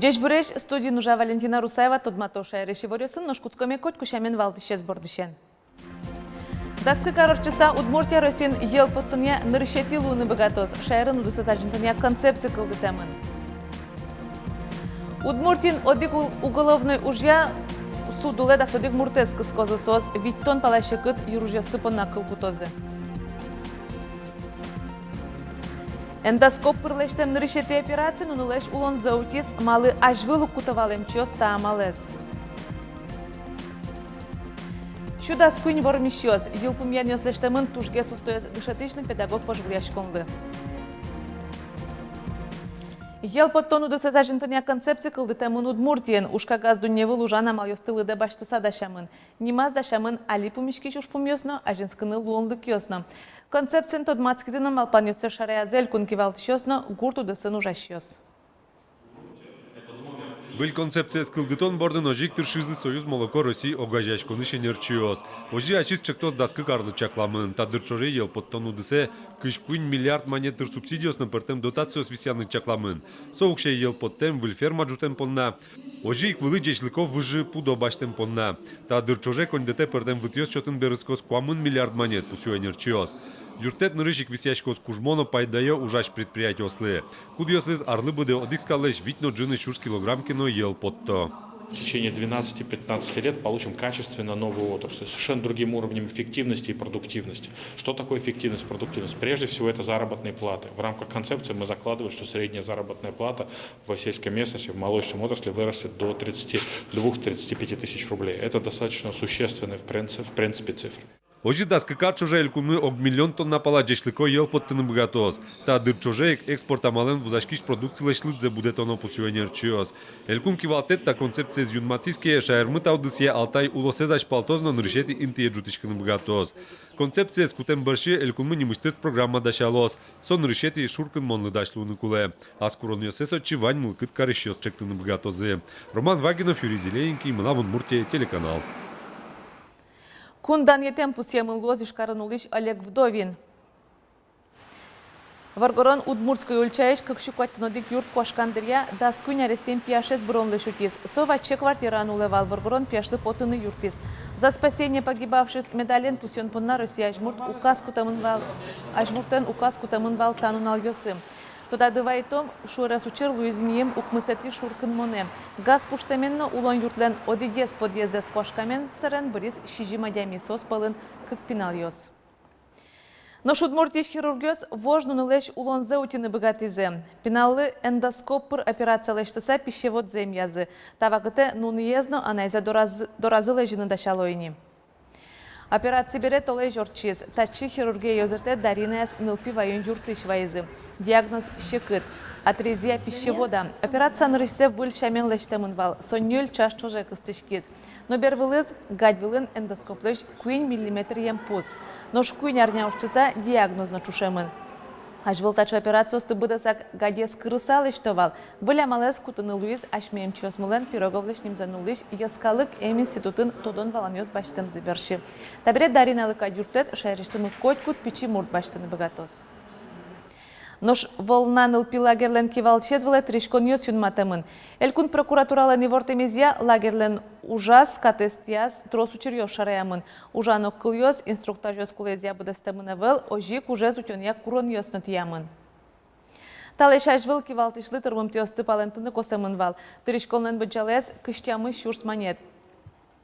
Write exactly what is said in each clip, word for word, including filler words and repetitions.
Ӟечбуресь! Студиын ужа Валентина Русаева. Тодмато шаерысь иворъёсын, нош кутскоме котьку сямен валтӥсез бордысен. Дас кык ар ортчыса Удмуртия Россиын йӧл поттонъя нырысетӥ луыны быгатоз. Шаерын удысэз азинтонъя концепция кылдытэмын. Удмуртиын одӥг у-, уголовной ужъя суд улэ дас одӥг муртэз кыскозы, соос витьтон пала секыт йыружъёссы понна кыл кутозы. Эндоскоп пыр лэсьтэм нырысетӥ операция нунылэсь улонзэ утиз. Малы азьвыл уг куто вал эмчиос та амалэз? Сю дас куинь вормисьёс. Йылпумъянъёс лэсьтэмын тужгес устоез дышетӥсь но педагог вожвылъяськонлы. Йӧл поттон удысэз азинтонъя концепция кылдытэмын Удмуртиын. Ужкагаз дунневыл ужан амалъёсты лыдэ басьтыса дасямын. Нимаз дасямын али пумиськись ужпумъёс но, азинскыны луонлыкъёс но. Концепциен тодматскизы но малпанъёссэс шараязы элькун кивалтӥсьёс но гурт удысын ужасьёс. Выль концепциез кылдытон бордын озьы ик тыршизы «Союзмолоко России» огазеяськонысь ӧнерчиос. Озьы ачиз чектос дас кык арлы чакламын. Та дыр ӵоже йӧл поттон удысэ кызь куинь миллиард манет тыр субсидиос но пӧртэм дотациос висъяны чакламын. Со уксё йӧл поттэм, выль ферма ӝутэм понна, озьы ик вылӥ ӟечлыко выжы пудо басьтэм понна. Та дыр ӵоже коньдэтэ пӧртэм вытъёс чотын берытскоз куамын миллиард манет, пусъё ӧнерчиос. Юрттэт нырысь ик висъяськоз кужмо но пайдаё ужась предприятиослы, кудъёсыз арлы быдэ одӥг скаллэсь вить но ӝыны сюрс килограмм ке но йӧл потто. В течение двенадцати-пятнадцати лет получим качественно новую отрасль с совершенно другим уровнем эффективности и продуктивности. Что такое эффективность, продуктивность? Прежде всего, это заработные платы. В рамках концепции мы закладывали, что средняя заработная плата в сельской местности, в молочном отрасли вырастет до тридцати двух-тридцати пяти тысяч рублей. Это достаточно существенные, в принци-, в принципе, цифры. Озьы дас кык ар ӵоже элькунмы ог миллион тонна пала ӟечлыко йӧл поттыны быгатоз. Та дыр ӵоже ик экспорт амалэн вузаськись продукцилэсь лыдзэ будэтоно, пусъё ӧнерчиос. Элькун кивалтэт та концепциез юнматӥз ке, шаермы та удысъя Алтай улосэз азьпалтоз но нырысетӥ интые ӝутӥськыны быгатоз. Концепциез кутэм бӧрсьы элькунмы нимысьтыз программа дасялоз. Со нырысетӥ шуркынмонлы дась луыны кулэ. Ас куронъёссэс отчы вань мылкыд карисьёс чектыны быгатозы. Роман Вагинов, Юрий Зелененький, «Мынам Удмуртие» телеканал. Кун данъетэм пусъемын луоз Ижкарын улӥсь Олег Вдовин. Воргорон Удмуртской ульчаысь кык сю куатьтон одӥг юрт куашкан дыръя дас куинь аресъем пияшез быронлэсь утиз. Со ваче квартираын улэ вал, воргорон пияшлы потыны юрттӥз. «За спасение погибавших» медален пусъён понна Россия азьмурт указ кутэмын вал, азьмуртэн указ кутэмын вал та нуналъёсы. Тодады вайытом, шуэрес учыр луиз мийым укмысэтӥ шуркынмонэ. Газ пуштэмен но улон юртлэн одӥгез подъездзэс куашкамен сэрен быриз сизьым адями, соос пӧлын кык пиналъёс. Нош Удмуртиысь хирургъёс вож нунылэсь улонзэ утьыны быгатӥзы. Пиналлы эндоскоп пыр операция лэсьтыса пищеводзэ эмъязы. Та вакытэ нуныез но анайзэ доразы, доразы лэзьыны дасяло ини. Операция бере толэзь ортчиз. Татчы хирургия ёзэтэ Даринаез нылпи ваён юрттӥсь вайизы. Диагноз секыт — атрезия пищевода. Операция нырысьсэ выль сямен лэсьтэмын вал. Со ньыль час ӵоже кыстӥськиз. Но бервылыз гадь вылын эндоскоплэсь куинь миллиметръем пус. Нош куинь арня ортчыса диагноз но ӵушемын. Азьвыл таӵе операциосты быдэсак гадез кырыса лэсьто вал. Выль амалэз кутыны луиз асьме эмчиосмылэн Пироговлэсь нимзэ нуллӥсь йӧскалык эм институтын тодон-валанъёс басьтэмзы берсьы. Табере Дариналы кадь юрттэт шаерысьтымы котькуд пичи мурт басьтыны быгатоз. Нош «Волна» нылпи лагерьлэн кивалтӥсез вылэ тыриськонъёс юнматэмын. Элькун прокуратуралэн ивортэмезъя, лагерьлэн ужаз катэз тӥяз трос учыръёс шараямын. Ужан огкылъёс, инструктажъёс кулэезъя быдэстэмын ӧвӧл, озьы ик ужез утёнъя куронъёс но тӥямын. Талэсь азьвыл кивалтӥсьлы тырмымтэосты палэнтыны косэмын вал. Тыриськонлэн быдӟалаез кызь тямыс сюрс манет.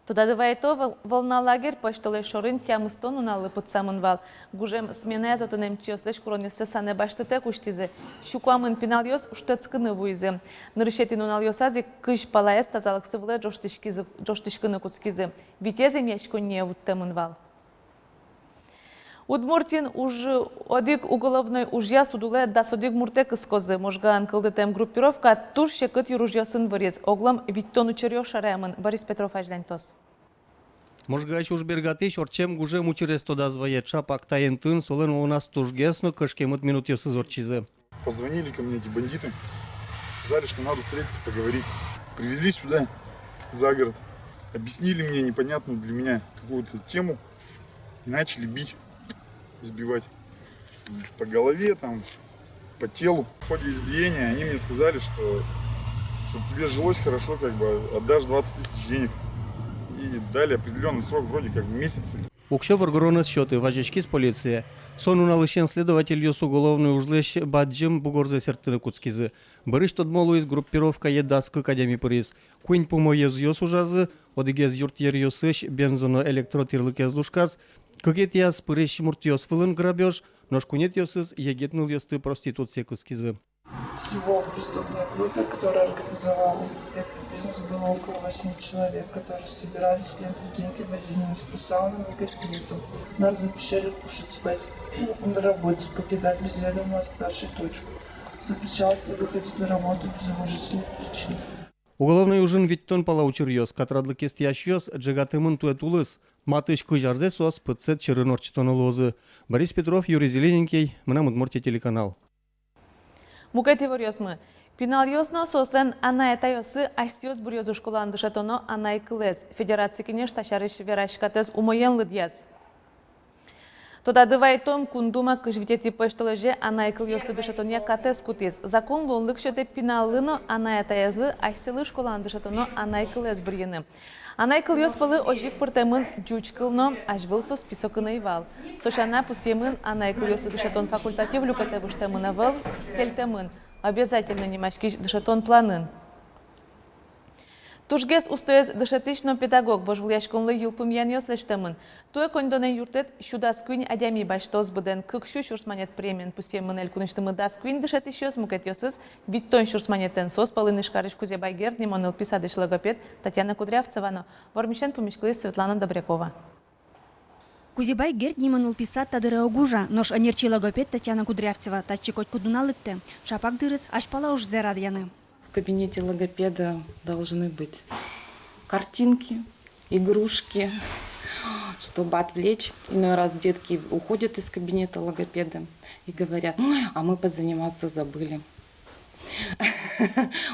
Тодады вайыто, вол-, «Волна» лагерь пӧсьтолэзь шорын тямыстон нуналлы пытсамын вал. Гужем сменаез отын эмчиослэсь куронъёссэс санэ басьтытэк усьтӥзы. Сю куамын пиналъёс шутэтскыны вуизы. Нырысетӥ нуналъёсаз ик кызь палаез тазалыксы вылэ ӝожтӥськизы, ӝожтӥськыны кутскизы. Витез эмъяськонние вуттэмын вал. Удмуртиын уж-, одӥг уголовной ужъя суд улэ дас одӥг муртэ кыскозы. Можгаын кылдытэм группировка туж секыт йыружъёсын выриз. Оглом витьтон учыръёс шараямын. Борис Петров азьланьтоз. Можгаысь уж бергатӥсь ортчем гужем учырез тодаз вае. Чапак та интыын солэн улоназ тужгес но кышкемыт минутъёсыз ортчизы. Позвонили ко мне эти бандиты, сказали, что надо встретиться, поговорить. Привезли сюда, за город, объяснили мне непонятную для меня какую-то тему и начали бить, избивать по голове, там, по телу. В ходе избиения они мне сказали, что Чтоб тебе жилось хорошо, как бы отдашь двадцать тысяч денег. И дали определённый срок, вроде как месяцы. Уксё воргоронэз сётӥ, вазиськиз полицие. Со нуналысен следовательёс уголовной ужлэсь бадӟым бугорзэ сэрттыны кутскизы. Бӧрысь тодмо луиз, группировкае дас кык адями пыриз. Куинь пумо ёзъёс ужазы, одӥгез юртъеръёсысь бензо но электро тирлыкез лушказ, кыкетӥяз пырись муртъёс вылын грабёж, нош куинетӥосыз егит нылъёсты проституцие кыскизы. Всего в преступной группе, которая организовала этот бизнес, было около восьми человек, которые собирали с клиентов деньги, возили нас по саунам и гостиницам. Нам запрещали кушать, спать, на работе, покидать без ведома старшей точку. Запрещалось выходить на работу без уважительных причин. Уголовной ужын витьтон пала учыръёс, катрадлыкез тӥясьёс ӝегатэмын туэ тулыс. Матысь кызь арзэ соос пытсэт сьӧрын ортчытоно луозы. Борис Петров, Юрий Зелененький, «Мынам Удмуртие» телеканал. Мукет иворъёсмы. Пиналъёс но соослэн анай-атайёссы асьсэос быръёзы школаын дышетоно анай кылэз. Федераци кенеш та сярысь вераськатэз умоен лыдъяз. Тодады вайтом, Кун Дума кызь витетӥ пӧсьтолэзе анай кылъёсты дышетонъя катэз кутӥз. Закон луонлык сётэ пиналлы но анай-атаезлы асьсэлы школаын дышетоно анай кылэз быръыны. Анай кылъёс пӧлы озьы ик пыртэмын ӟуч кыл но, азьвыл со списокын ӧй вал. Со сяна, пусъемын, анай кылъёсты дышетон факультатив люкетэ выжтэмын ӧвӧл, кельтэмын «обязательно» нимаськись дышетон планын. Тужгес устоез дышетӥсь но педагог вожвылъяськонлы йылпумъянъёс лэсьтэмын. Туэ коньдонэн юрттэт сю дас куинь адями басьтоз. Быдэн кык сю сюрс манет премиен пусъемын элькунысьтымы дас куинь дышетӥсьёс, мукетъёсыз витьтон сюрс манетэн. Соос пӧлын Ижкарысь Кузебай Герд нимо нылпи садысь логопед Татьяна Кудрявцева но. Вормисен пумиськылӥз Светлана Добрякова. Кузебай Герд нимо нылпи сад та дыре уг ужа, нош ӧнерчи логопед Татьяна Кудрявцева татчы котькуд нунал лыктэ. Ӵапак дырыз азьпала ужзэ радъяны. В кабинете логопеда должны быть картинки, игрушки, чтобы отвлечь. Иной раз детки уходят из кабинета логопеда и говорят: «Ой, а мы позаниматься забыли».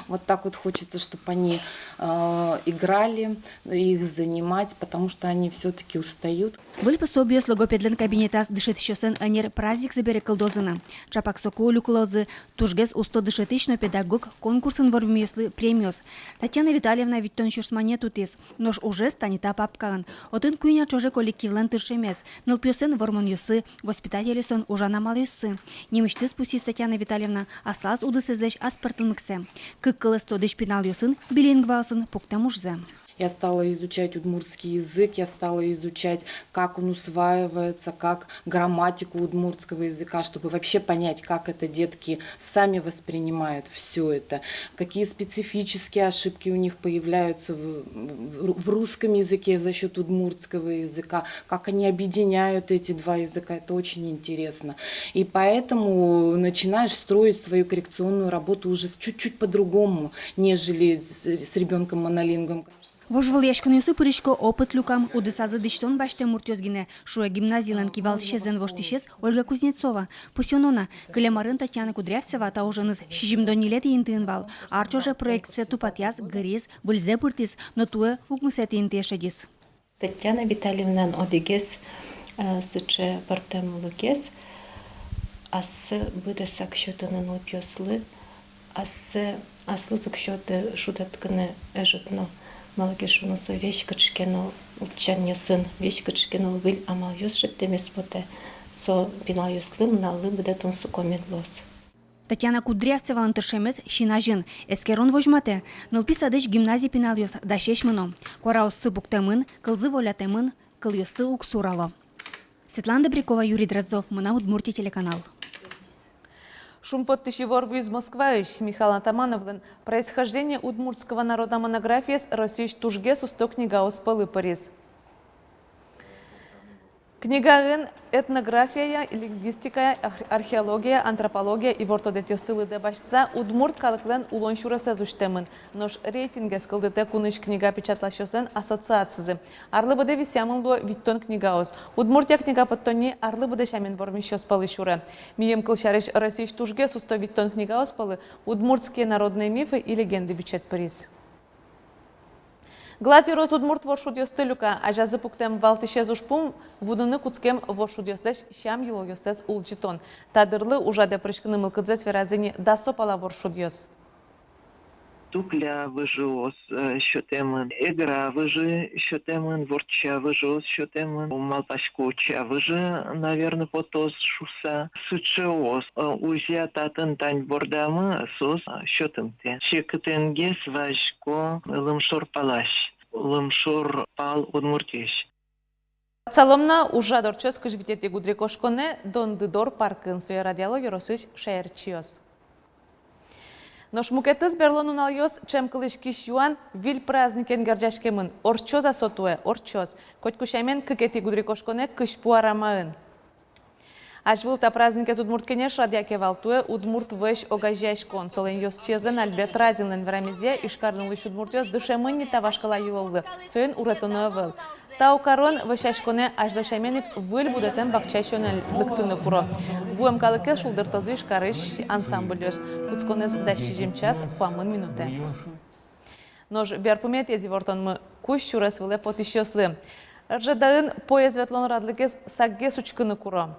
Вот так вот хочется, чтобы они, э, играли, их занимать, потому что они всё-таки устают. Выль пособиос логопедлэн кабинетаз дышетӥсьёслэн ӧнер праздникзы бере кылдозы на. Ӵапак соку люкылозы «Тужгес усто дышетӥсь но педагог» конкурсын вормемъёслы премиос. Татьяна Витальевна витьтон сюрс манет утӥз. Нош ужез тани та папкаын. Отын куинь ар ӵоже коллективлэн тыршемез, нылпиослэн вормонъёссы, воспитательёслэн ужан амалъёссы. Нимысьтыз пусйиз Татьяна Витальевна аслаз удысэзлэсь аспӧртэмлыксэ: кык кылэз тодӥсь пиналъёсын билингвалъёсын пуктэм ужзэ. Я стала изучать удмуртский язык, я стала изучать, как он усваивается, как грамматику удмуртского языка, чтобы вообще понять, как это детки сами воспринимают всё это, какие специфические ошибки у них появляются в, в, в русском языке за счёт удмуртского языка, как они объединяют эти два языка. Это очень интересно. И поэтому начинаешь строить свою коррекционную работу уже с-, чуть-чуть по-другому, нежели с, с ребёнком монолингвом. Вожвылъяськонъёсы пырисько опыт люкам, удысазы дӥсьтон басьтэм муртъёс гинэ, шуэ гимназилэн кивалтӥсезлэн воштӥсез Ольга Кузнецова. Пусйоно на, кылем арын Татьяна Кудрявцева та уженыз сизьымдон ньылетӥ интыын вал. Ар ӵоже проектсэ тупатъяз, гыриз, выльзэ пыртӥз, но туэ укмысэтӥ интые шедиз. Татьяна Витальевналэн одӥгез, э, сыӵе пӧртэмлыкез: ассэ быдэсак сётыны нылпиослы, ассэ, аслыз уг сёты шутэтскыны ӧжыт но. Малы ке шуоно, со весь кыӵе ке но утчанъёсын, весь кыӵе ке но выль амалъёс шедьтэмез потэ. Со пиналъёслы, нуналлы быдэ тунсыко мед луоз. Татьяна Кудрявцевалэн тыршемез син азьын. Эскерон возьматэ: нылпи садысь гимназие пиналъёс дасесь мыно. Куараоссы пуктэмын, кылзы волятэмын, кылъёсты уг сурало. Светлана Добрякова, Юрий Дроздов, «Мынам Удмуртие» телеканал. Шумпоттӥсь ивор вуиз Москваысь. Михаил Атамановлэн «Происхождение удмуртского народа» монографиез Россиысь тужгес усто книгаос пӧлы пыриз. Книгаын этнографияя, лингвистикая, арх-, археологияя, антропологияя ивортодэтъёсты лыдэ басьтыса, удмурт калыклэн улон сюресэз усьтэмын. Нош рейтингез кылдытэ кунысь книга печатласьёслэн ассоциацизы. Арлы быдэ висъямын луо витьтон книгаос. «Удмуртия» книга поттонни арлы быдэ сямен вормисьёс пӧлы сюре. Милем кылсярысь, Россиысь тужгес усто витьтон книгаос пӧлы «Удмуртские народные мифы и легенды» бичет пыриз. Глаз ёрос удмурт воршудъёсты люка. Азязы пуктэм валтӥсез ужпум — вуныны кутскем воршудъёслэсь сям-йылолъёссэс улӟытон. Та дырлы ужрадэ пыриськыны мылкыдзэс веразы ини дасо пала воршудъёс. Тукля выжыос, э, сётэмын, эгра выжы сётэмын, вортча выжыос сётэмын, малпасько, уча выжы, наверно, потоз шуыса. Сыӵеос, э, узя татын тань бордамы, соос, э, сётымтэ. Секытэнгес вазисько лымшор палась, лымшор пал Удмуртиысь. Ватсалом на, ужрад ортчоз кызь витетӥ гудырикошконэ Дондыдор паркын, сое радъяло ёросысь шаерчиос. Нош мукетыз берло нуналъёс ӵем кылӥськись юан виль праздникен герӟаськемын. Ортчоз-а со туэ? Ортчоз. Котьку сямен, кыкетӥ гудырикошконэ, кызьпу арамаын. Азьвыл та праздникез Удмурт Кенеш радъя ке вал, туэ Удмурт Вӧсь огазеяськон. Солэн ёзчиезлэн Альберт Разинлэн верамезъя, Ижкарын улӥсь удмуртъёс дышемын ни та вашкала йылоллы, соин уретоно ӧвӧл. Та укарон вӧсяськонэ азьло сямен ик выль будэтэм бакча сиёнэн лыктыны куро. Вуэм калыкез шулдыртозы Ижкарысь ансамбльёс. Кутсконэз дас сизьым час куамын минутэ. Нош берпуметӥез ивортонмы кузь сюрес вылэ потӥсьёслы. РЖД-ын поезд ветлон радлыкез сакгес учкыны куро.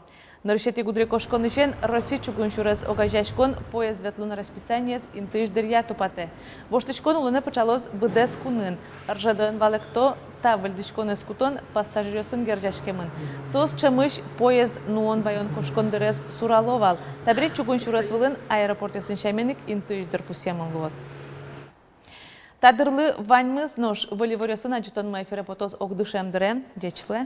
Нырысетӥ гудырикошконысен Росси чугун сюрес огазеяськон поезд ветлон расписаниез интыысь дыръя тупатэ. Воштӥськон улонэ пыӵалоз быдэс кунын. РЖД-ын валэкто, та выльдӥськонэз кутон пассажиръёсын герӟаськемын. Соос ӵемысь поезд нуон-ваён кошкон дырез сурало вал. Табере чугун сюрес вылын аэропортъёсын сямен ик интыысь дыр пусъемын луоз. Та дырлы ваньмыз. Нош выль иворъёсын адӟытонмы эфире потоз огдышем дыре. Ӟеч луэ.